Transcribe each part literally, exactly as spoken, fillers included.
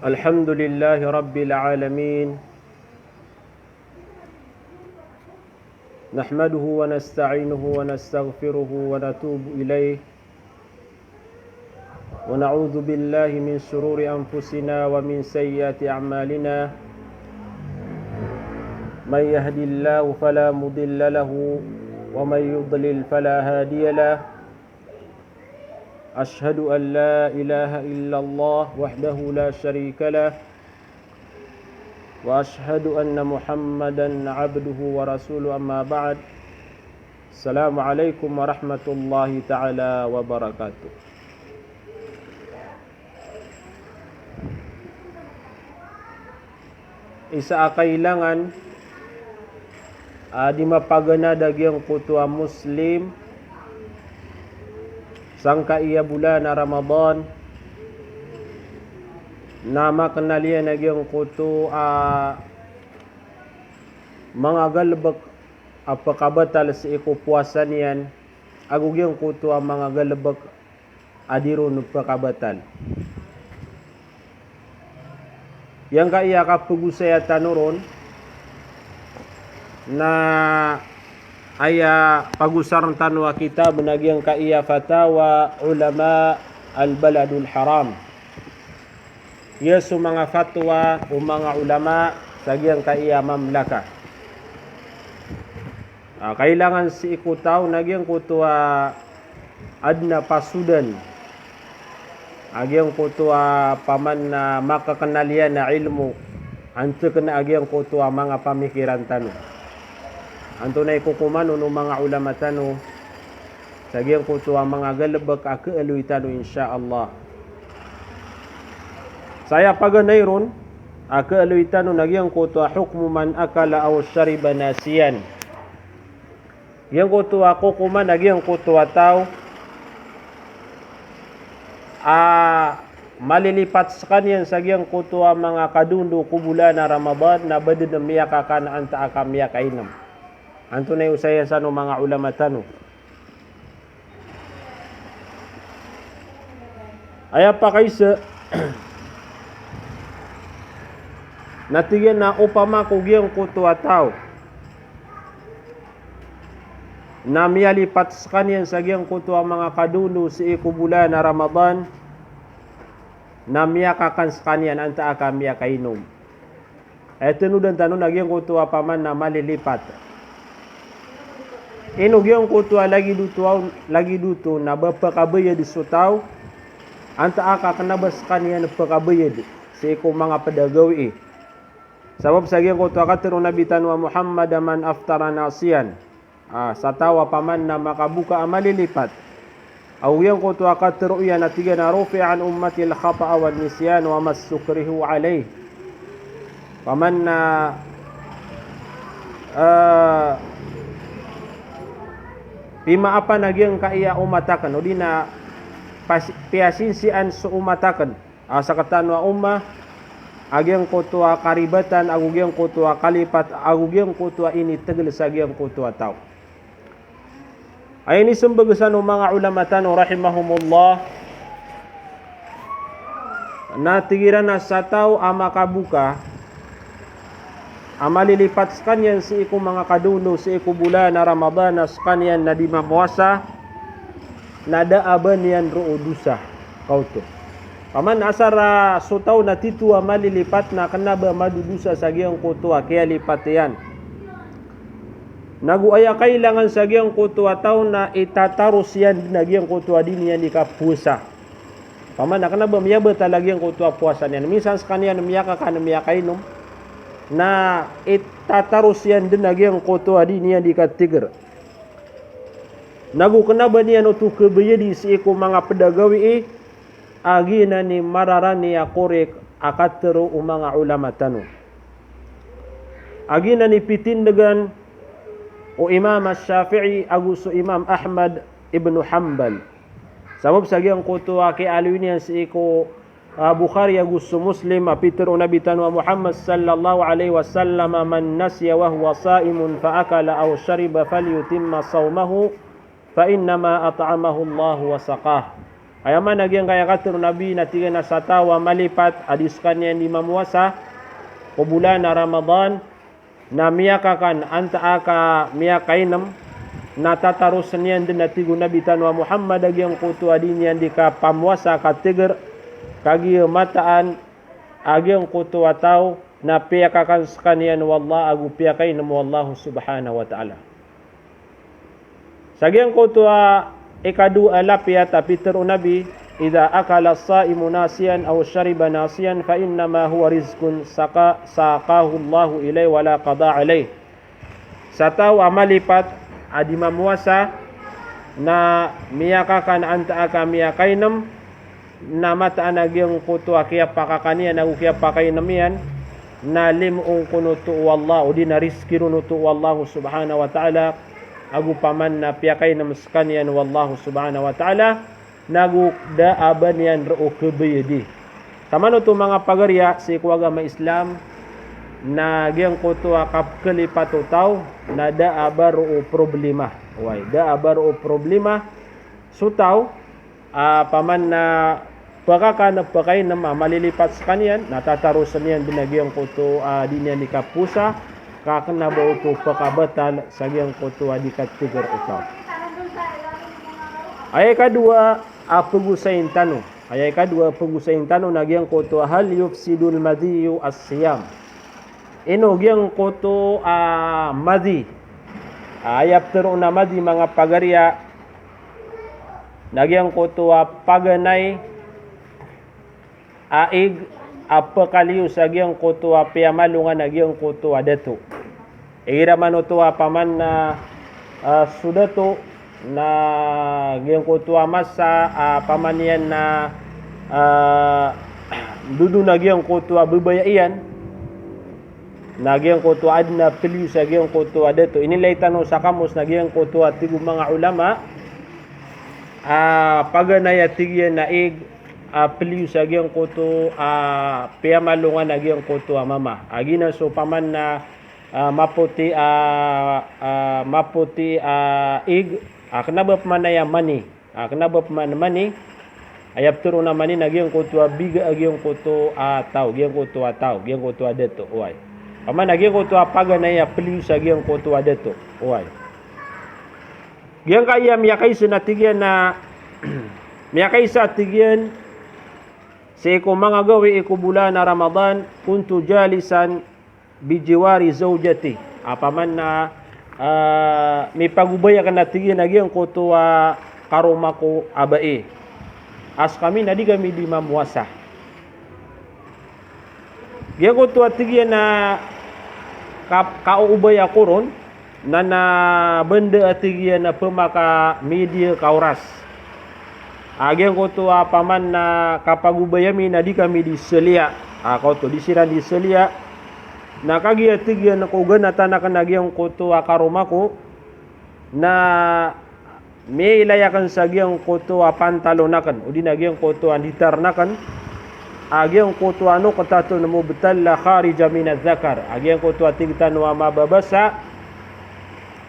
الحمد لله رب العالمين. نحمده ونستعينه ونستغفره ونتوب إليه. ونعوذ بالله من شرور أنفسنا ومن سيئات أعمالنا. من يهد الله فلا مضل له ومن يضلل فلا هادي له. أشهد أن لا إله إلا الله وحده لا شريك له، وأشهد أن محمدا عبده ورسوله، أما بعد. السلام عليكم ورحمة الله تعالى وبركاته. Isa a kailangan a di mapaganad a giyangkoto a Muslim sangkai a bolan a Ramadan na makenal iyan a giyangkoto a manga galebek a pekabatal sii ko powasa niyan, ago giyangkoto a manga galebek a di ron pekabatal. Giyangkai a kapegosaya tano ron na aya pagosaren tano a kitab na giyangkai a Fatawa Ulama al-Baladul Haram. Giya so manga fatwa o manga ulama sa giyangkai a mamlaka. Ah, kailangan sii ko taw na giyangkoto a aden a pasodan a giyangkoto a paman na makakenal iyan a ilmo, antekan a giyangkoto a manga pamikiran tano. Antonaa i kokoman o manga ulama tano sa giyangkoto a manga galebek a kealoy tano, insha Allah. Sa aya paganay ron a kealoy tano na giyangkoto a hukmu man akala aw shariba nasiyan. Giyangkoto a kokoman a giyangkoto a taw a malilipat sekaniyan sa giyangkoto a manga kadondo ko bolan a Ramadan na ba den miyakakan antaa ka miyakainem. Antonaa i osaya san o manga ulama tano? Aya pakaisa na tig iyan a opama ko giyangkoto a taw na miyalipat sekaniyan sa giyangkoto a manga kadondo sii ko bolan a Ramadan na miyakakan sekaniyan antaa ka miyakainom. Aya tenodan tano na giyangkoto a paman na malilipat. Ino giyangkoto a lagid oto, lagid oto na ba pekabayad so taw antaa ka kena ba sekaniyan pekabayad sii ko manga ped a gawii. Sabap sa giyangkoto a katero o Nabi tano a Muhammad a man aftara nasiyan. Ah, sa taw a paman na makaboka a malilipat. Ago giyangkoto a katero iyan a tig iyan a rufi'a an ummatil khata'a wan nisyan wa mastukrihu alayh. Paman na, eh, pimaapan a giyangkai a umat aken, odi na pas-, piyasinsian so umat aken. A sekatano a ummah, a giyangkoto a karibatan, ago giyangkoto a kalipat, ago giyangkoto a initegel sa giyangkoto a taw. Aya inisembag san o manga ulama tano rahimahumullah, na tig iran a sa taw a makaboka a malilipat sekaniyan sii ko manga kadondo sii ko bolan a Ramadan a sekaniyan na di mamowasa, na da a ba niyan roo dosa. Kaoto. Paman asar a so taw na tito a malilipat na kena ba madodosa sa giyangkoto a kiyalipat iyan. Nago aya kailangan sa giyangkoto a taw na itataros iyan den a giyangkoto a di niyan di kapowasa. Paman a kena ba miyabatal a giyangkoto a powasa niyan. Minsan sekaniyan miyakakan, miyakainom. Na itataros iyan den a giyangkoto a di niyan di katiger. Nago kena ba niyan oto kebayadi sii ko manga ped a gawii, a giyanan i mararani a korek a katero o manga ulama tano. A giyanan i pitindegan o Imam Ash-Shafi'i ago so Imam Ahmad ibn Hanbal. Sabap sa giyangkoto a kiyaaloy niyan sii ko, ah, Bukhari ago so Muslim, a pitero o Nabi tano a Muhammad sallallahu alaihi wasallam, "Man nasiya wa huwa sa'imun fa akala aw shariba falyutimma sawmahu, fa innama at'amahu Allahu wa saqah." Aya maana giyangkaya katharo o Nabi na tig iyan a sa taw a malipat a di skaniyan di mamowasa ko bolan a Ramadan, na miyakakan antaa ka miyakainem, na tatarosen iyan den a tig o Nabi tano a Muhammad a giyangkoto a di niyan di kapamowasa ka teger, kagiya mataan a giyangkoto a taw na piyakakan skaniyan o Allah ago piyakainem o Allah subhanahu wa ta'ala. Sa giyangkoto a ikadowa a lapiyat a pitharo o Nabi, "Idha akala as-saimu nasiyan aw shariba nasiyan fa innama huwa rizqun saqa-, saqahu Allahu ilayh wa la qada alayh." Sa taw a malipat a di mamowasa na miyakakan antaa ka miyakainem, na mataan a giyangkoto a kiyapakakan iyan ago kiyapakainem iyan na limoon kon oto o Allah, odi na rizki ron oto o Allah subhanahu wa ta'ala, ago paman na piyakainem skaniyan o Allah subhanahu wa ta'ala, na go da a ba niyan roo khabayadi. Taman oto manga pagariya sii ko agama Islam, na giyangkoto a kapkhalipat o taw na da a ba roo problema. Oway, da a ba roo problema so taw a paman na pakakan, pakainem a malilipat skaniyan, na tatarosen iyan den a giyangkoto a di niyan di kapowasa, ka kena ba oto pakabatal sa giyangkoto a di kateger o taw. Aya ikadowa a pagosayin tano. Aya ikadowa a pagosayin tano na giyangkoto a hal yufsidul madhiyu as-siyam. Ino giyangkoto a madhi. Aya ptharoon a madhi manga pagariya na giyangkoto a paganay a ig a pkhaliyo sa giyangkoto a piyamalongan a giyangkoto a dato. Igira man oto a paman na, ah, so dato na giyangkoto a masa a paman iyan na, ah, dodo na giyangkoto a babaya iyan. Na giyangkoto a aden a peliyo sa giyangkoto a dato. Inilay tano sa kamus na giyangkoto a tig o manga ulama a paganay a tig iyan a ig a peliyo sa giyangkoto a piyamalongan a giyangkoto a mama. A giyanan so paman na, ah, mapoti a, ah, mapoti a ig a kena ba paman aya mani. A kena ba paman mani, aya ptharoon a mani na giyangkoto a biga a giyangkoto a taw, giyangkoto a taw, giyangkoto a dato, oway. Paman a giyangkoto a paganay a peliyo sa giyangkoto a dato, oway. Giyangkaya miyakaisa na tig iyan a, miyakaisa a tig iyan, sii ko manga gawii ko bolan a Ramadan, kuntu jalisan bijiwari zawjati. A paman na, ah, mipagobay aken a tig iyan a giyangkoto a karoma ko a bai a skami na di kami di mamowasa. Giyangkoto a tig iyan a ka-, kaobay ako ron, na, na benda a tig iyan a pemaka media ka oras. A giyangkoto a paman na kapagobay ami na di kami di seliya. A kaoto di siran di seliya. Na kagiya tig iyan ko ganatan aken a giyangkoto a karoma ko, na miyailay aken sa giyangkoto a pantalon aken, odi na giyangkoto a nditaren aken a giyangkoto a nuqtatun mubtalla kharija min adh-dhakar. A giyangkoto a tig tano a mababasa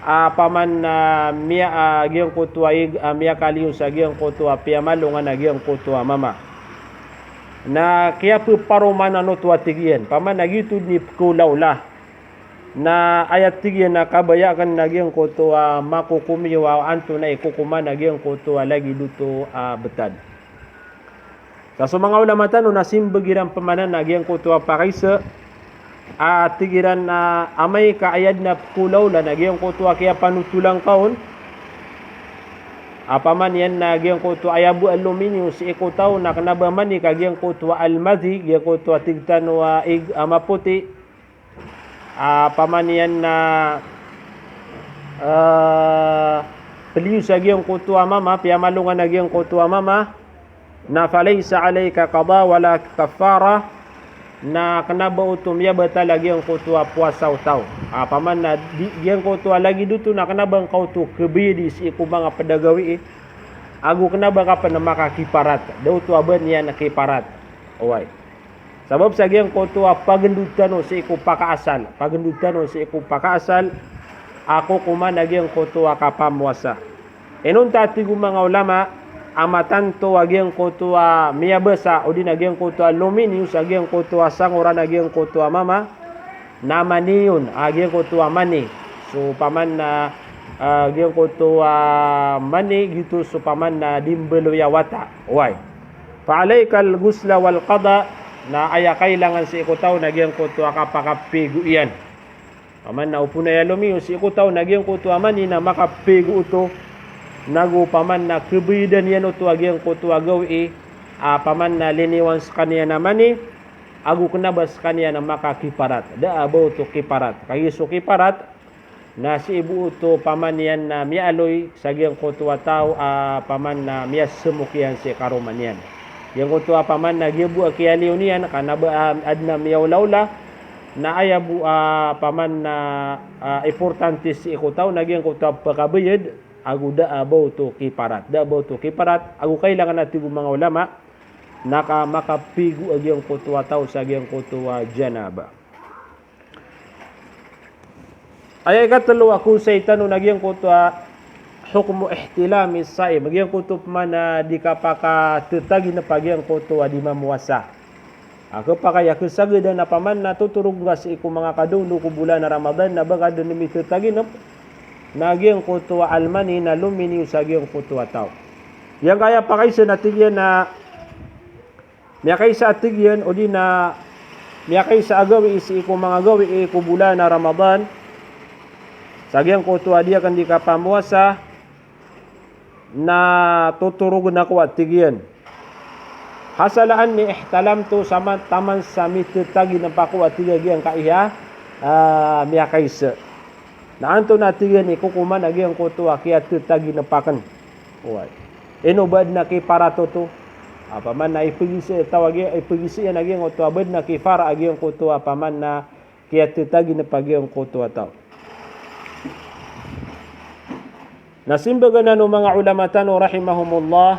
a paman a miya-, a giyangkoto a ig a miyakaliyo sa giyangkoto a piyamalongan a giyangkoto a mama. Na kiyapeparoman aken oto a tig iyan, paman a giyoto den i pekaolaola. Na aya tig iyan a kabaya aken na giyangkoto a makokomiyo a antonaa i kokoman a giyangkoto a lagid oto a betad. Sa so manga ulama tano na simbag iran pemanan a giyangkoto a pakaisa a tig iran a amay ka aya den a pekaolaola na giyangkoto a kiyapanotolan ka on. A paman iyan na giyangkoto a aya bo aluminium sii ko taw na kena ba mani ka giyangkoto a almadhi, giyangkoto a tig tano a ig a mapoti. A paman iyan na, eh, peliyo sa giyangkoto a mama, piyamalongan a giyangkoto a mama, na falaysa alayka qada wala kaffara, na kena ba oto miyabatal a giyangkoto a powasa o taw. A paman na di, giyangkoto a lagid oto na kena ba ngka oto khabayadi sii ko manga ped a gawii, ago kena ba ka pen makakiparat. Da oto a ba niyan kiparat. Oway. Sabap sa giyangkoto a pagendod tano sii ko pakaasal, pagendod tano sii ko pakaasal a kokoman a giyangkoto a kapamowasa. Inonta a tig o manga ulama a matanto a giyangkoto a miyabasa, odi na giyangkoto a lominiyo sa giyangkoto a sangoran a giyangkoto a mama, na mani on, a giyangkoto a mani. So paman na, a, giyangkoto a mani, giyoto so paman na di mbaloy a wata. Oway. Fa alaykal ghusla wal qada, na aya kailangan sii ko taw na giyangkoto a kapakapigo iyan. Paman na opama aya lomiyo sii ko taw na giyangkoto a mani na makapigo oto, nago paman na kabayadan iyan oto a giyangkoto a gawii, a, paman na liniwan skaniyan a mani, ago kna ba skaniyan a makakiparat. Da a ba oto kiparat. Kagiya so kiparat, na sii bo oto paman iyan na miyaaloy sa giyangkoto a taw a paman na miyasemok iyan sii karoma niyan. Giyangkoto a paman na giya bo a kiyaliyo niyan, kna ba, a, adn a miyaolaola, na aya bo a paman na, a, importante sii ko taw na giyangkoto a pakabayad, ago da a ba oto kiparat. Da a ba oto kiparat, ago kailangan a tig o manga ulama, na ka makapigo a giyangkoto a taw sa giyangkoto a janaba. Aya ikatlo a kaosay tano na giyangkoto a hukmu ihtilami saim, giyangkoto paman a di kapakatetaginep a giyangkoto a di mamowasa. A kepakay a kesagadan a paman na totorog nga sii ko manga kadaondo ko bolan a Ramadan na ba ka den mitetaginep, na giyangkoto a almani na lominiyo sa giyangkoto a taw. Giyangkaya pakaisa na tig iyan a miyakaisa a tig iyan, odi na miyakaisa a gawii sii ko manga gawii ko bolan a Ramadan, sa giyangkoto a di aken di kapamowasa, na totorogen ako a tig iyan. Hasala anni ihtalamtu, sa man, taman sa mitetaginep ako a tig a giyangkaya, a, miyakaisa. Na antonaa tig iyan i kokoman a giyangkoto a kiyatetaginapan aken? Oway. Ino ba adn a kiparat oto? A paman na ipegisa taw a giya, ipegisa iyan a giyangkoto a ba adn a kiparat a giyangkoto a paman na kiyatetaginapan a giyangkoto a taw. Na simbagan o manga ulama tano rahimahumullah,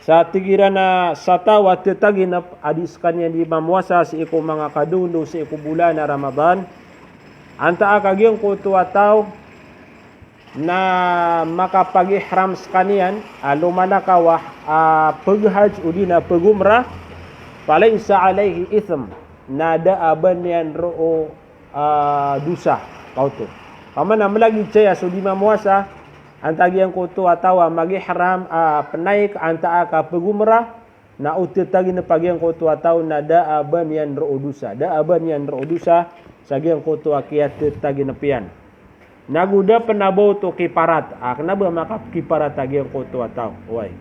sa tig iran a sa taw a tetaginep a di skaniyan di mamowasa sii ko manga kadaondo sii ko bolan a Ramadan, antaa ka giyangkoto a taw na makapag-ihram skaniyan a lomalakaw a, a, pag-hajj odi na pag-umrah, falaysa alayhi ithm, na da a ba niyan roo, a, dosa kaoto. Paman a malagid saya so di mamowasa, antaa giyangkoto a taw a mag-ihram, a, pnaik antaa ka pag-umrah, na o tetaginep a giyangkoto a taw na da a ba niyan roo dosa. Da a ba niyan roo dosa sa giyangkoto a kiyatetaginapan iyan. Nago da pen a ba oto kiparat. A, kena ba makakiparat a giyangkoto a taw. Oway.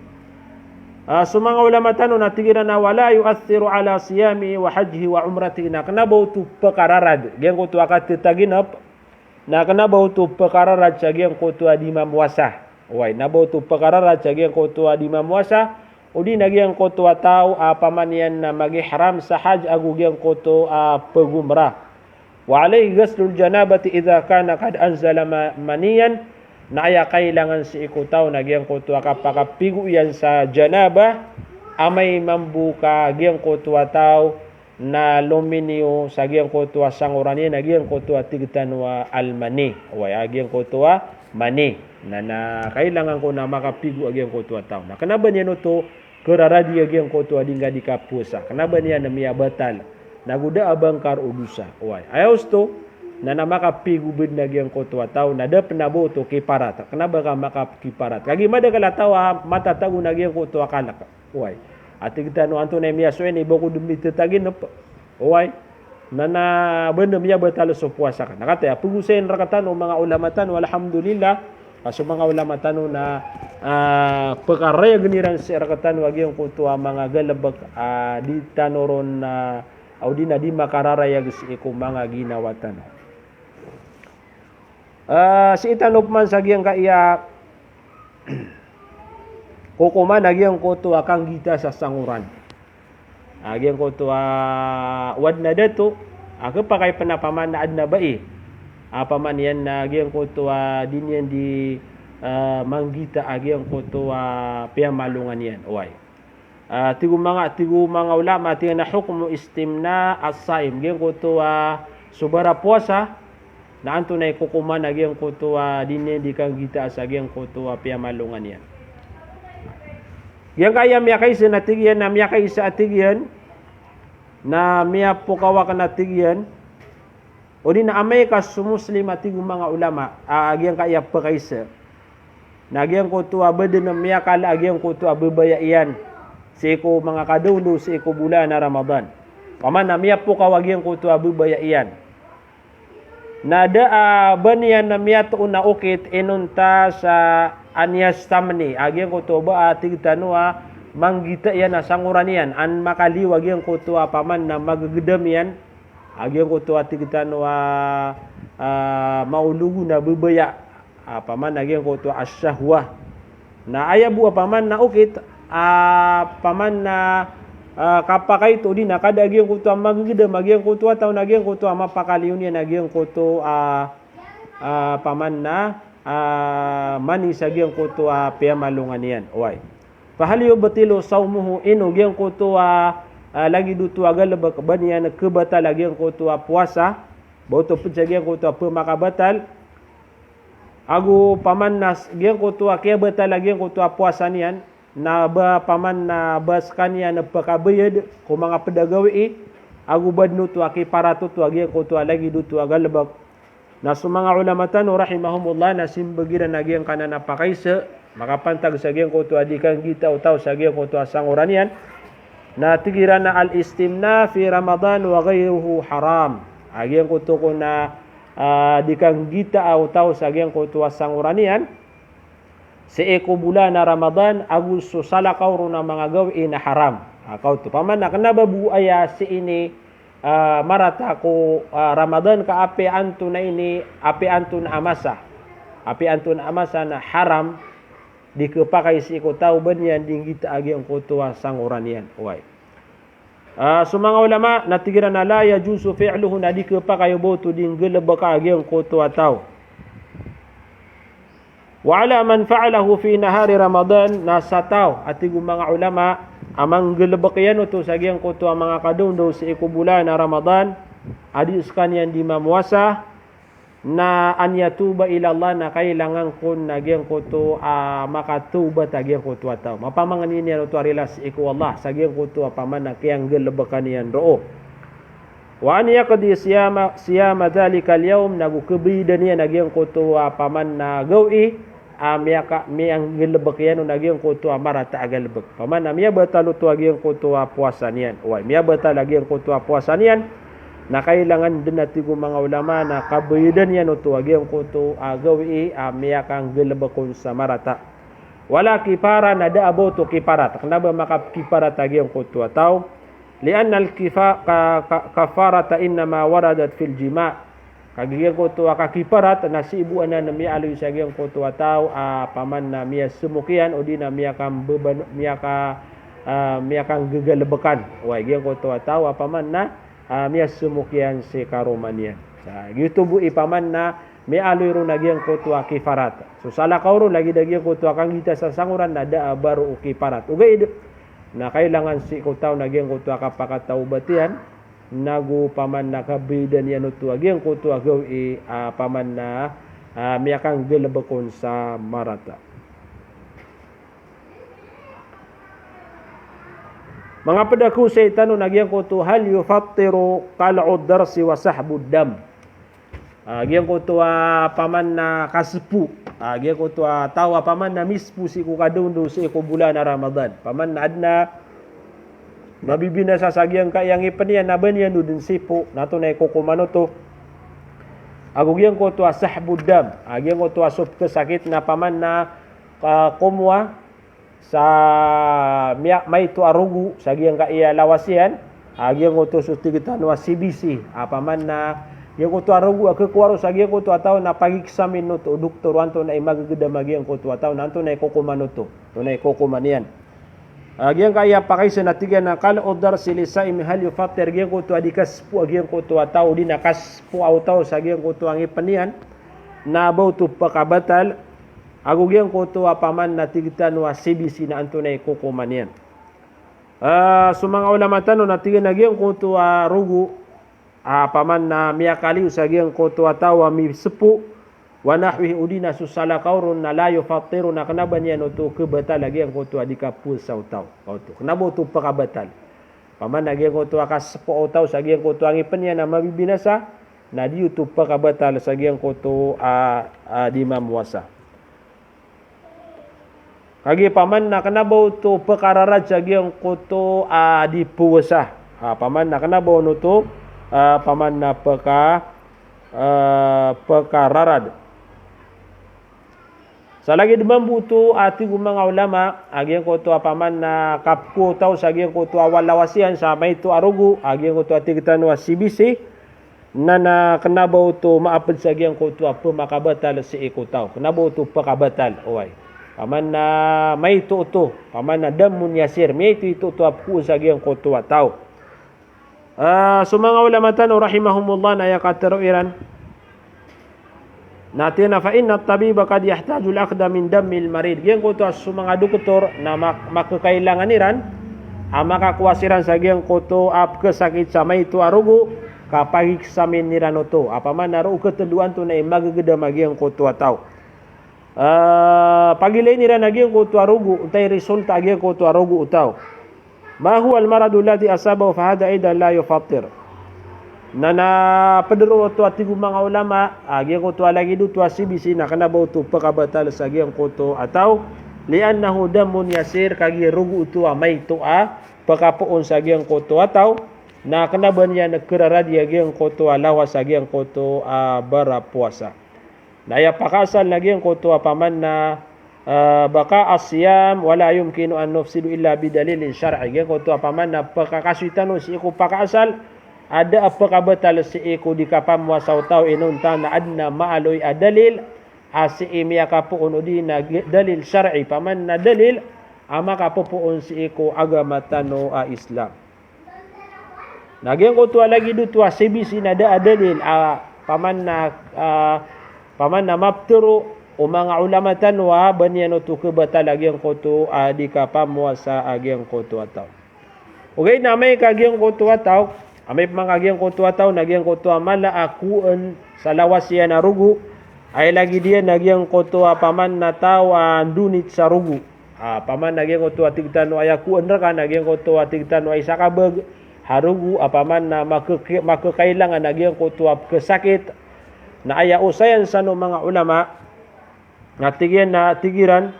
A, so manga ulama tano na tig iran a wala yu'athiru ala siyamihi wa hajjihi wa umratihi. Na kena ba oto pekararad giyangkoto a katetaginep. Na kena ba oto pekararad sa giyangkoto a di mamowasa. Oway, na ba oto pekararad sa giyangkoto a di mamowasa, odi na giyangkoto a taw a paman iyan na mag-ihram sa hajj ago giyangkoto a pag-umrah. Wa alayhi ghuslul janabati idha kana qad anzala ma-, maniyan, na aya kailangan sii ko taw na giyangkoto a kapakapigo iyan sa janabah, amay mambo ka giyangkoto a taw na lominiyo sa giyangkoto a sangoran iyan, na giyangkoto a tig tano a almani. Oway, a giyangkoto a mani. Na, na kailangan ko na makapigo a giyangkoto a taw. Na kena ba niyan oto keraradi a giyangkoto a di ngka di kapowasa. Kena ba niyan miyabatal. Nago da a ba ngka roo dosa. Oway. Aya osto, na, na makapigo bed na giyangkoto a taw, na da pen a ba oto kiparat. Kena ba ka makakiparat. Kagiya madakel a taw a matatago na giyangkoto a kalek. Oway. A tig tano antonaa i miyasowa ini, ba ko den mitetaginep. Oway. Na, na ba den miyabatal so powasa ka. Na kataya, pegosayin rektano o manga ulama tano, alhamdulillah. A so manga ulama tano na, a, pekarayagen iran sii rektano a giyangkoto a manga galebek, a, di tano ron, a, odi na di makararayag sii ko manga ginawa tano. A, sii tano peman sa giyangkaya kokoman a giyangkoto a kanggita sa sangoran. A giyangkoto a o aden a dato a kepakay pen a paman a aden a bai a paman iyan na giyangkoto a di niyan di, a, manggita a giyangkoto a piyamalongan iyan. Oway. A, tig o manga, tig o manga ulama, tig iyan a hukmu istimna as-saim. Giyangkoto a so barapowasa, na antonaa i kokoman a giyangkoto a di niyan di kanggitaa sa giyangkoto a piyamalongan iyan. Giyangkaya miyakaisa na tig iyan, na miyakaisa a tig iyan, na miyapokaw akn a tig iyan, odi na amay ka so Muslim a tig o manga ulama, a giyangkaya pakaisa. Na giyangkoto a badn a miyakala a giyangkoto a babaya iyan sii ko manga kadaondaw sii ko bolan a Ramadan. Opama na miyapokaw a giyangkoto a babaya iyan. Na da a ba niyan na miyatoon a okit inonta sa an yastamni. A giyangkoto ba a tig tano a manggita iyan a sangoran iyan. An makaliyo a giyangkoto a opama na magagdam iyan. A giyangkoto a tig tano a, a, maologon a babaya. A, opama na giyangkoto a shahwah. Na aya bo a opama na okit, a, opama na, a, kapakaito odi na kada a giyangkoto a magagdam a giyangkoto a taw na giyangkoto a mapakaliyo niyan a giyangkoto a, a, opama na, a, mani sa giyangkoto a piyamalongan iyan. Oway. Fahal yubtilu sawmuhu, ino giyangkoto a, a, lagid oto a galbk ba niyan khabatal a giyangkoto a powasa, ba oto pd sa giyangkoto a pmakabatal, ago opama na s-, giyangkoto a kiyabatal a giyangkoto a powasa niyan, na ba opama na ba skaniyan pkabayad ko manga pd a gawii, ago ba dn oto a kiparat oto a giyangkoto a lagid oto a galbk. Na so manga ulama tano rahimahumullah na simbag iran a giyangkanan a pakaisa, makapantag sa giyangkoto a di kanggita o taw sa giyangkoto a sangoran iyan. Na tig iran a al-istimna fi Ramadan wa ghayrihi haram. A giyangkoto kon a, a, di kanggita o taw sa giyangkoto a sangoran iyan sii ko bolan a Ramadan ago so salakaw ron a manga gawii na haram. A, kaoto. Opama na kna ba bo aya sii ini, a, marata ko, a, Ramadan ka apiya antonaa ini, apiya antonaa a masa. Apiya antonaa a masa na haram, di khapakay sii ko taw ba niyan di nggita a giyangkoto a sangoran iyan. Oway. A, so manga ulama na tig iran a la yajuzu fi'luhu, na di khapakay o ba oto di nggalbka a giyangkoto a taw. Wa ala man fa'alahu fi nahari Ramadan, na sa taw, a tig o manga ulama, a manggalbk iyan oto sa giyangkoto a manga kadaondaw sii ko bolan a Ramadan, a di skaniyan di mamowasa, na an yatuba ila Allah, na kailangan kon a giyangkoto a makatawbat a giyangkoto a taw. Mapamangni niyan oto a rila sii ko Allah sa giyangkoto a opama na kiyanggalbka niyan roo. Wa an yaqdi siyama, siyama dhalikal yawm, nago khabayadan iyan a giyangkoto a opama na gawii a miyaka, miyanggalbk iyan on a giyangkoto a marata a galbk. Opama na miyabatal oto a giyangkoto a powasa niyan. Oway, miyabatal a giyangkoto a powasa niyan. Na kailangan dn a tig o manga ulama na kabayadan iyan oto a giyangkoto a gawii a miyakanggalbk on sa marata. Wala kafara, na da a ba oto kiparat. Kna ba makakiparat a giyangkoto a taw. Li'anna al-kifa-, ka-, ka-, kafarata innama waradat fil jima'. Ka giyangkoto a kakiparat na sii bo anan a miyaaloy sa giyangkoto a taw a opama na miyasmok iyan odi na miyakambebano-, miyaka-, a, miyakanggagalbkan. Oway, giyangkoto a taw a opama na, a, miyasmok iyan si karoma niyan. Sa giyoto bo i opama na miyaaloy ron a giyangkoto a kiparat. So salakaw ron lagid a giyangkoto a kanggita sa sangoran na da a ba roo kiparat. Ogaid na kailangan sii ko taw na giyangkoto a kapakatawbat iyan, nago opama na kabayadan iyan oto a giyangkoto a gawii a opama na, a, miyakanggalbk on sa marata. Manga pd a kaosay tano na giyangkoto hal yufattiru qal'ud darsi wa sahbud dam. A, giyangkoto a opama na kaspo. A, giyangkoto a taw a opama na mispo sii ko kadaondaw sii ko bolan a Ramadan. Opama na adn a mabibinasa sa giyangkaya ngipn iyan na ba niyan dn sipo, na antonaa i kokoman oto. Ago giyangkoto a sahbud dam. A, giyangkoto a so pkhasakit na opama na, a, komowa sa miya-, maito a rogo sa giyangkaya lawas iyan, a, giyangkoto so tig tano a C B C, a, opama na giyangkoto a rogo a khakowa ron sa giyangkoto a taw na pag-examine oto o doktor o antonaa i magagdam a giyangkoto a taw na antonaa i kokoman oto, antonaa i kokoman iyan. A, giyangkaya pakaisa na tig iyan a qal'ud darsi lis-sa'imi hal yufattir, giyangkoto a di kaspo a giyangkoto a taw, di na kaspo a taw sa giyangkoto a ngipn iyan, na ba oto pkabatal, ago giyangkoto a opama na tig tano a C B C na antonaa i kokoman iyan. A, so manga ulama tano na tig iyan a giyangkoto a rogo a opama na miyakaliyo sa giyangkoto a taw a mispo, Wa nahwihi, odi na so salakaw ron na la yufattiru, na kena ba niyan oto kebatal a giyangkoto a di kapowasa o taw. Oto, kena ba oto pekabatal. Opama na giyangkoto a kasepo o taw sa giyangkoto a ngipen iyan a mabibinasa, na di oto pekabatal sa giyangkoto a, a di mamowasa. Kagiya opama na kena ba oto pekararad sa giyangkoto a di powasa. A, opama na kena ba on oto, a, opama na peka, a, pekararad. Sa lagid mambo oto a tig o manga ulama, a giyangkoto a opama na kapko o taw sa giyangkoto a lawas iyan sa maito a rogo, a giyangkoto a tig tano a C B C, na, na kena ba oto maaped sa giyangkoto a pemakabatal sii ko taw. Kena ba oto pekabatal, oway. Opama na maito oto, opama na damun yasir, maito ito oto a pkoon sa giyangkoto a taw. A, so manga ulama tano rahimahumullah na aya katero iran na tig iran a, "Fa inna at-tabiba qad yahtajul akhda min dammil marid." Giyangkoto a so manga doktor na mak-, makekailangan iran a makakowa siran sa giyangkoto a pekesakit sa maito a rogo, ka pag-examine iran oto. Opama na roo ketendoan to na i magegedam a giyangkoto a taw. A, pagilain iran a giyangkoto a rogo, onta i resulta a giyangkoto a rogo o taw. "Ma huwal maradu alladhi asabahu fahadha aidan la yufattir." Na, na peder oto a tig o manga ulama, a giyangkoto a lagid oto a C B C na kena ba oto pekabatal sa giyangkoto a taw. "Li'annahu damun yasir," kagiya rogo oto a maito a pekapoon sa giyangkoto a taw. Na kena ba niyan keraradi a giyangkoto a lawas a giyangkoto a barapowasa. Na aya pakaasal na giyangkoto a opama na, a, baqa as-siyam wala yumkinu an nufsidu illa bidalilin shar'i. Giyangkoto a opama na pekakasoy tano sii ko pakaasal a da a pekabatal sii ko di kapamowasa o taw inonta na aden a maaloy a dalil a sii miyakapoon odi na gi-, dalil shar'i, opama na dalil a makapopoon sii ko agama tano a Islam. Na giyangkoto a lagid oto a C B C na da a dalil a opama na, a, opama na maptero o manga ulama tano a ba niyan oto kebatal a giyangkoto a di kapamowasa a giyangkoto a taw. Ogaid na amay ka giyangkoto a taw, amay pman ka giyangkoto a taw na giyangkoto a mala a koen sa lawas iyan a rogo, aya lagid iyan na giyangkoto a opama na taw a ndonit sa rogo. A, opama na giyangkoto a tig tano a aya koen reka na giyangkoto a tig tano a isa ka beg a rogo, a, opama na makeke-, makekailangan a giyangkoto a pekesakit. Na aya osayan san o manga ulama, na tig iyan na tig iran,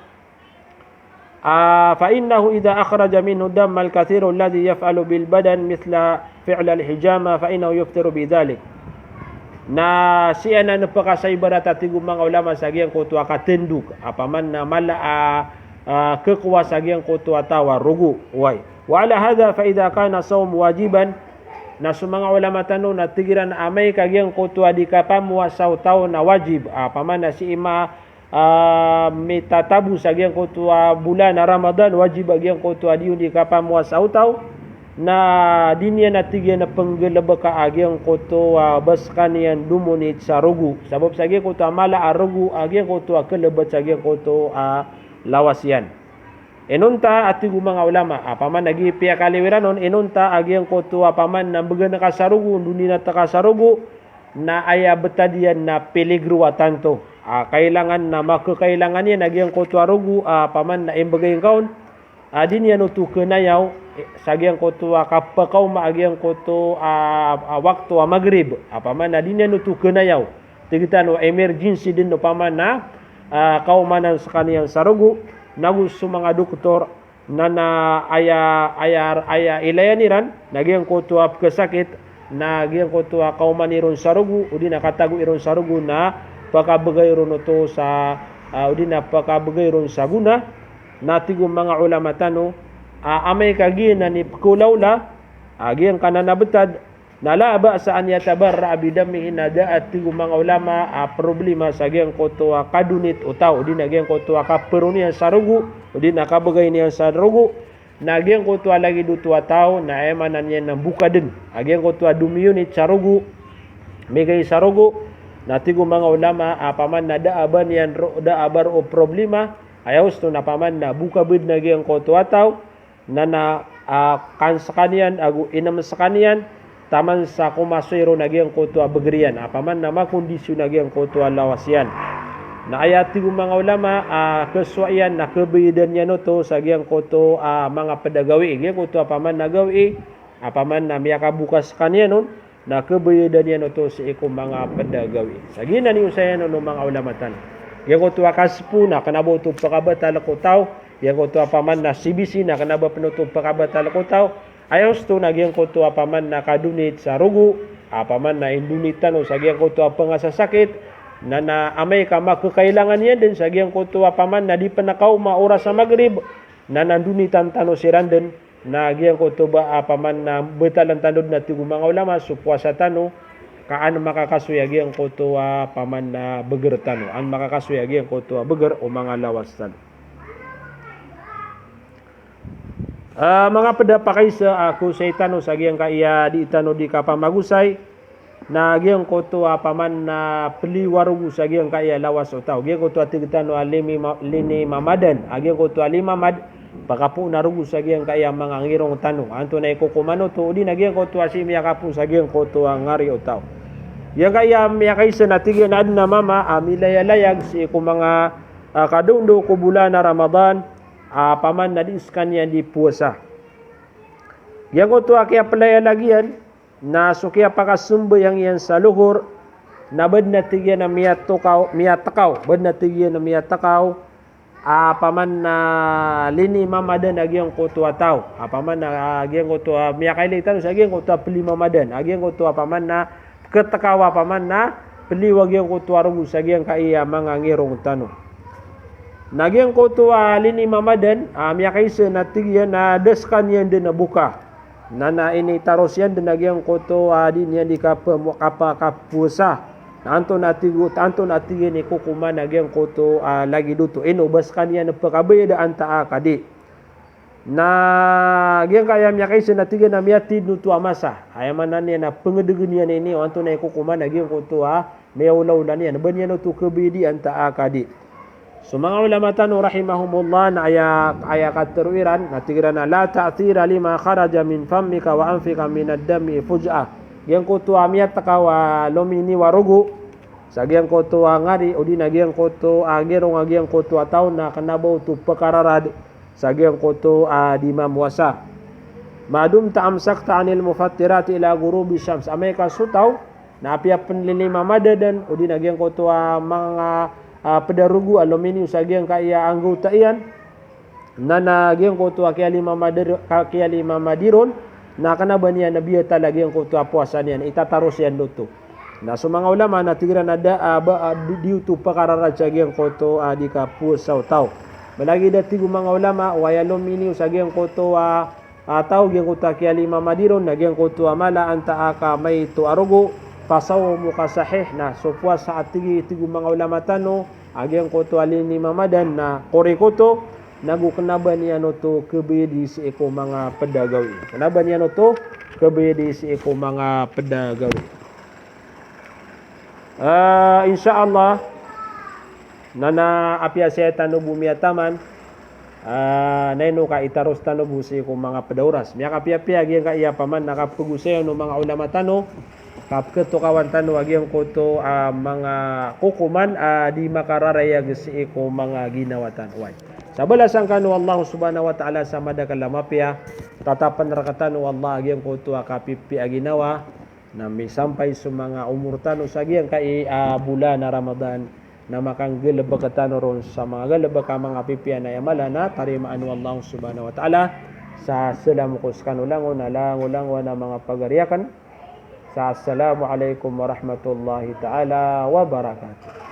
a, "Fa innahu idha akhraja minhu dammal kathiru alladhi yaf'alu bil badan mithla fi'lal hijama fa innahu yuftiru bidhalik." Na sii anan pekasaibarat a tig o manga ulama sa giyangkoto a katendok, a, opama na mala a, a, kekowa sa giyangkoto a taw a rogo, oway. "Wa ala hadha fa idha kana sawm wajiban," na so manga ulama tano na tig iran a amay ka giyangkoto a di kapamowasa o taw na wajib, a, opama na sii ma a, mitatabo sa giyangkoto a bolan a Ramadan, wajib a giyangkoto a di on di kapamowasa o taw, na di niyan a tig iyan a penggelebeka a giyangkoto a ba sekaniyan domonit sa rogo. Sabap sa giyangkoto a mala a rogo a giyangkoto a kelebat sa giyangkoto a lawas iyan. Inonta a tig o manga ulama, a, opama na giya piyakaliwiran on, inonta a giyangkoto a opama na mbegan ka sa rogo, ndonit ka sa rogo, na aya betad iyan na peligro a tanto. A, kailangan na makekailangan iyan a giyangkoto a rogo, a, opama na imbegay ngka on, a, di niyan oto kenayaw, e, sa giyangkoto a kapekaoma a giyangkoto a, a, wakto a Maghrib. A, opama na di niyan oto kenayaw. Tig tano a emergency den opama na, a, kaomanan sekaniyan sa rogo, nago so manga doktor, na, na aya, aya, aya ilayan iran na giyangkoto a pekesakit, na giyangkoto a kaoman iron sa rogo, odi na katago iron sa rogo na pekabegay ron oto sa, a, odi na pekabegay ron sa gona, na tig o manga ulama tano, a, amay ka giyanan i pekeolaola a giyangkanan a betad, na la ba'sa an yatabarra'a bidammihi, na da a tig o manga ulama a problema sa giyangkoto a kadonit o taw, odi na giyangkoto a kaperon iyan sa rogo, odi na kabegay niyan sa rogo, na giyangkoto a lagid oto a taw, na aya maana niyan na mbokaden a giyangkoto a domiyonit sa rogo, migay sa rogo, na tig o manga ulama a opama na da a ba niyan ro-, da a ba roo problema, aya osto na opama na bokabed na giyangkoto a taw, na, na, a, kan sekaniyan ago inem sekaniyan, taman sa komasoy ron a giyangkoto a beger iyan, a, opama na makondisyon a giyangkoto a lawas iyan. Na aya tig o manga ulama a kesowa iyan na kebeyedan iyan oto sa giyangkoto a manga ped a gawii. Giyangkoto a paman na gawii a paman na miyakaboka sekaniyan on, na kebeyedan iyan oto sii ko manga ped a gawii. Sa giyanan i osayan o manga ulama tano. Giyangkoto a kaspo na kena ba oto pekabatal ko taw. Giyangkoto a paman na sibisi na kena ba pen oto pekabatal ko taw. Aya osto na giyangkoto a paman na kadonit sa rogo, a paman na indonit tano sa giyangkoto a pengasasakit, na, na amay ka makekailangan iyan den sa giyangkoto a paman na di pen kaoma oras a Magrib, na, na ndonitan tano siran den, na giyangkoto ba a paman na betalan tano den a tig o manga ulama so powasa tano, ka an makakasoy a giyangkoto a paman na beger tano, an makakasoy a giyangkoto a beger o manga lawas tano. Ah, manga ped a pakaisa a kosay tano sa giyangkaya di tano di kapamagosay, na giyangkoto a paman na peliyo a rogo sa giyangkaya lawas o taw. Giyangkoto a tig tano a limi ma-, lini mamadan, a giyangkoto a lima mad, pakapoon a rogo sa giyangkaya manga ngirong tano. Antonaa i kokoman oto, odi na giyangkoto a sii miyakapoon sa giyangkoto a ngari o taw. Giyangkaya miyakaisa na tig iyan a aden a mama a milayalayag sii ko manga, ah, kadaondaw ko bolan a Ramadan, a paman na di sekaniyan di powasa. Giyangkoto a kiyapelayalag iyan, na so kiyapakasembayang iyan sa lohor, na bed na tig iyan a miyatokaw, miyatekaw, bed na tig iyan a miyatekaw, a paman na lini mamadan a giyangkoto a taw. A paman na, a giyangkoto a miyakailay tano sa giyangkoto a peli mamadan. A giyangkoto a paman na ketekaw a paman na peliyo a giyangkoto a rogo sa giyangkaya manga ngirong tano. Na giyangkoto a lini mamadan, a miyakaisa na tig iyan a da sekaniyan den a boka. Na, na initaros iyan den a giyangkoto a di niyan di kape-, kapa-, kapowasa. Na antonaa tig o, antonaa tig iyan i kokoman a giyangkoto a lagid oto. Ino ba sekaniyan pekabayad antaa ka di. Na giyangkaya miyakaisa na tig iyan a miyatid oto a masa. Aya maana niyan na pengedegen iyan ini o antonaa i kokoman a giyangkoto a miyaolaola niyan. Ba niyan oto kebayadi antaa ka di. So manga ulama tano rahimahumullah na aya, aya katero iran, na tig iran a la ta'thira lima kharaja min fammika wa anfika min ad-dami fuj'ah. Giyangkoto a miyatekaw a lominiyo a rogo sa giyangkoto a ngari, odi na giyangkoto a ngirong a giyangkoto a taw na kena ba oto pekararad sa giyangkoto a di mamowasa. Ma dumta amsakta anil mufattirati ila ghurubi shams. Amay ka so taw na apiya pen lini mamadan, odi na giyangkoto a manga, a, ped a rogo a lominiyo sa giyangkaya anggawta iyan, na, na giyangkoto a kiyalima madir-, ka-, kiyalima madiron, na kena ba niyan a biyatal a giyangkoto a powasa niyan, itataros iyan den oto. Na so manga ulama na tig iran a da, a, ba, a, di, di oto pekararad sa giyangkoto a di kapowasa o taw. Malagid a tig o manga ulama, o aya lominiyo sa giyangkoto a, a, taw giyangkoto a kiyalima madiron, na giyangkoto a mala antaa ka maito a rogo, fasawmuka sahih, na so powasa a tig i, tig o manga ulama tano, a giyangkoto a lini mamadan na korek oto, na go kena ba niyan oto kebayadi sii ko manga ped a gawii. Kena ba niyan oto kebayadi sii ko manga ped a gawii. Ah, insha Allah, na, na apiya saya tano bo miyataman, ah, na ino ka itaros tano bo sii ko manga ped a oras. Miyakapiyapiya giyangkaya paman na kapegosayan o manga ulama tano, kapeketokawan tano a giyangkoto a manga kokoman a di makararayag sii ko manga ginawa tano. Oway. Sa balasan kano o Allah subhanahu wa ta'ala sa madakel a mapiya, tatapen rektano o Allah a giyangkoto a kapipiya a ginawa, na misampay so manga omor tano sa giyangkai a bolan a Ramadan, na makanggalebek tano ron sa manga galebek a manga pipiya na aya mala na tarimaan o Allah subhanahu wa ta'ala. Sa salam ko sekano langon a langolangon a manga pagari aken. Sa assalamu alaikum warahmatullahi ta'ala wabarakatuh.